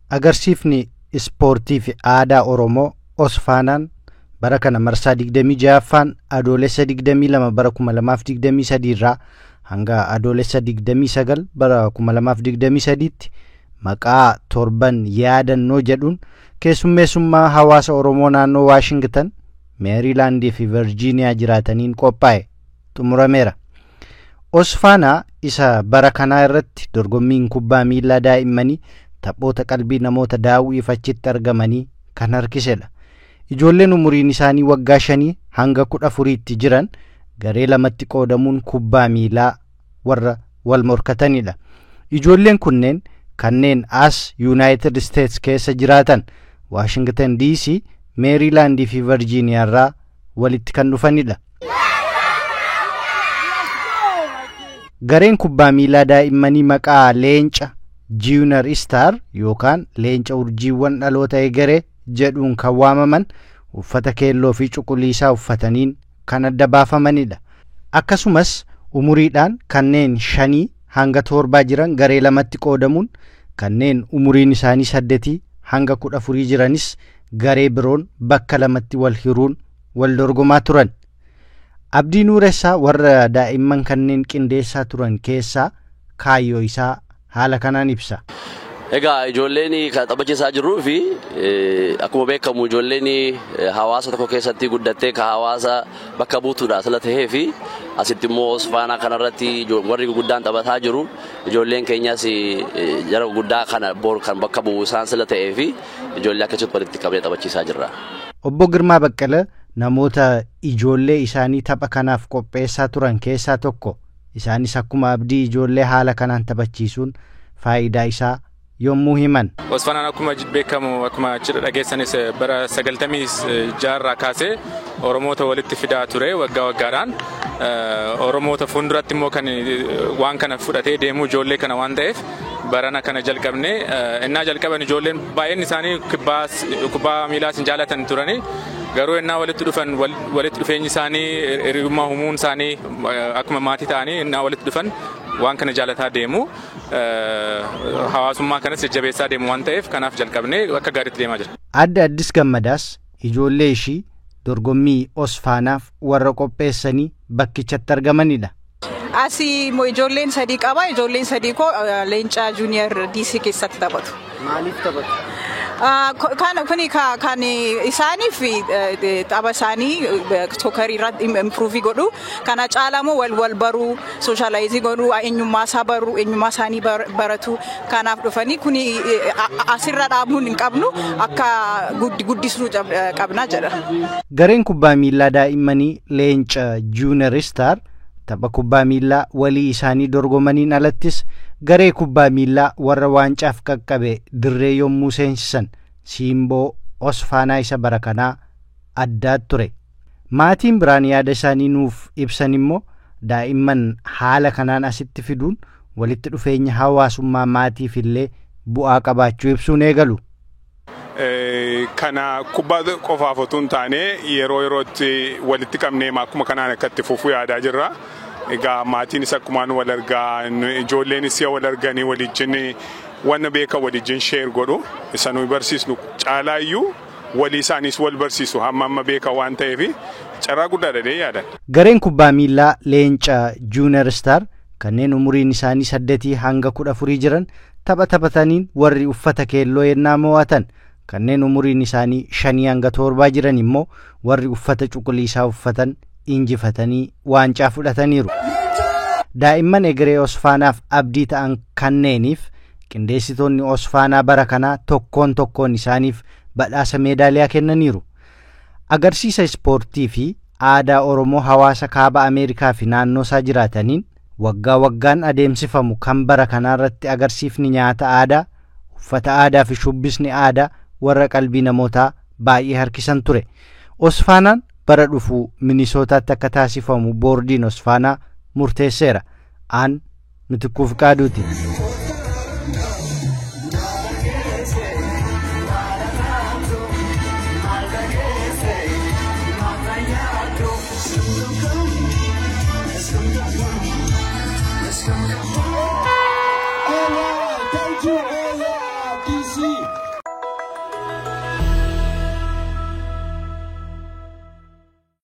Agarsiifni ispoortii fi aadaa Oromoo Osfaanaan bara kana marsaa 26ffaan Adoolessa 22 bara 2023 irraa hanga Adoolessa 29 bara 2023tti maqaa torban yaadannoo jedhuun keessummeessummaa hawaasa Oromoo naannoo Waashingtan, Meerilaandii fi Virjiiniyaa jiraataniin qophaa'e xumurameera. Osfaanaa isa bara kanaa irratti dorgommiin kubbaa miillaa daa'immanii taphoota qalbii namoota daawwiif achitti argamanii kan harkisedha. Ijoolleen umuriin isaanii waggaa 5 hanga 14tti jiran garee lamatti qoodamuun kubbaa miilaa warra wal morkatanidha. Ijoolleen kunneen kanneen as Yuunaayitid Isteets keessa jiraatan Waashingtan DC, Meerilaandii fi Virjiiniyaa irraa walitti kan dhufanidha. Gareen kubbaa miilaa daa'immanii maqaa Leenca Junior Star yookaan Leenca Urjiiwwan Dhaloota Egeree jedhuun kan waamaman uffata keelloo fi cuquliisaa uffataniin kan adda baafamanidha. Akkasumas umuriidhaan kanneen 5 hanga 7 jiran garee lamatti qoodamuun kanneen umuriin isaanii 8 hanga 14 jiranis garee biroon bakka lamatti wal hiruun wal dorgomaa turan. Abdii Nuuressaa warra daa'imman kanneen qindeessaa turan keessaa kaayyoo isaa haala kanaan ibsa. Egaa ijoolleen kan taphachiisaa jirruu fi akkuma beekamu ijoolleen hawaasa tokko keessatti guddattee kan hawaasa bakka buutuudha sila tahee fi asitti immoo Osfaanaa kanarratti warri guguddaan taphataa jiru. Ijoolleen keenyas jara guguddaa kana bor kan bakka bu'u isaan sila ta'ee fi ijoollee akkasitti walitti qabnee taphachiisaa jirra. Obbo Girmaa Baqqala namoota ijoollee isaanii tapha kanaaf qopheessaa turan keessaa tokko. Isaanis akkuma Abdii ijoollee haala kanaan taphachiisuun faayidaa isaa yommuu himan. Osfaanaan akkuma beekamu akkuma achirra dhageessanis bara 96 irraa kaasee Oromoota walitti fidaa ture waggaa waggaadhaan. Oromoota fuulduratti immoo kan waan kana fudhatee deemu ijoollee kana waan ta'eef barana kana jalqabne. Innaa jalqaban ijoolleen baay'een isaanii kubbaa miilaas hin jaalatan turani. Garuu innaa walitti dhufan walitti dhufeenyi isaanii hiriyummaa uumuun isaanii akkuma maatii ta'anii innaa walitti dhufan waan kana jaalataa deemu. Hawaasummaa kanas jajjabeessaa deemu waan ta'eef kanaaf jalqabnee akka gaariitti deemaa jira. Adda Addis Gammadaas ijoollee ishii dorgommii Osfaanaaf warra qopheessanii bakkichatti argamanidha. Asii immoo ijoolleen 3 qaba. Ijoolleen 3 koo Leencaa Junior DC keessatti taphatu. Maaliif taphatu? Kuni kan isaaniif tapha isaanii soccerii irratti improve godhu. Kana caalaa immoo wal baruu, socialize godhuu, eenyummaa isaa baruu, eenyummaa isaanii baratu. Kanaaf dhufanii kuni asirra dhaabuun hin qabnu akka guddisuu qabna jedha. Gareen kubbaa miillaa daa'immanii Leenca Junior Star tapha kubbaa miillaa walii isaanii dorgomaniin alattis garee kubbaa miillaa warra waancaaf qaqqabe dirree yommuu seensisan siimboo Osfaanaa isa bara kanaa addaa ture. Maatiin biraan yaada isaanii nuuf ibsan immoo daa'imman haala kanaan asitti fiduun walitti dhufeenya hawaasummaa maatiif illee bu'aa qabaachuu ibsuun eegalu. Kana kubbaa qofaaf otoo hin taane yeroo yerootti walitti qabnee akkuma kanaan akka itti fufuu yaadaa jirra. Egaa maatiinis akkumaan wal argaa, ijoolleenis wal arganii waliijjin wanna beekan waliijjin sheer godhu. Isa nuyi barsiisnu caalaayyuu walii isaaniis wal barsiisu hamma amma beekan waan ta'eef carraa guddaadha jedhee yaadan. Gareen kubbaa miillaa Leenca Junior Star kanneen umuriin isaanii 8 hanga 14 jiran tapha taphataniin warri uffata keelloo yennaa mo'atan kanneen umuriin isaanii 5 hanga 7 jiran immoo warri uffata cuquliisaa uffatan injifatanii waancaa fudhataniiru. Daa'imman egeree Osfaanaaf abdii ta'an kanneeniif qindeessitoonni Osfaanaa bara kanaa tokkoon tokkoon isaaniif badhaasa meedaaliyaa kennaniiru. Agarsiisa ispoortii fi aadaa Oromoo hawaasa kaaba Ameerikaa fi naannoo isaa jiraataniin waggaa waggaan adeemsifamu kan bara kanaarratti agarsiifni nyaata aadaa, uffata aadaa fi shubbisni aadaa warra qalbii namootaa baay'ee harkisan ture. Osfaanaan bara dhufu Minisootaatti akka taasifamu boordiin Osfaanaa murteesseera. Aan Mitikkuu Fiqaaduuti. Thank you.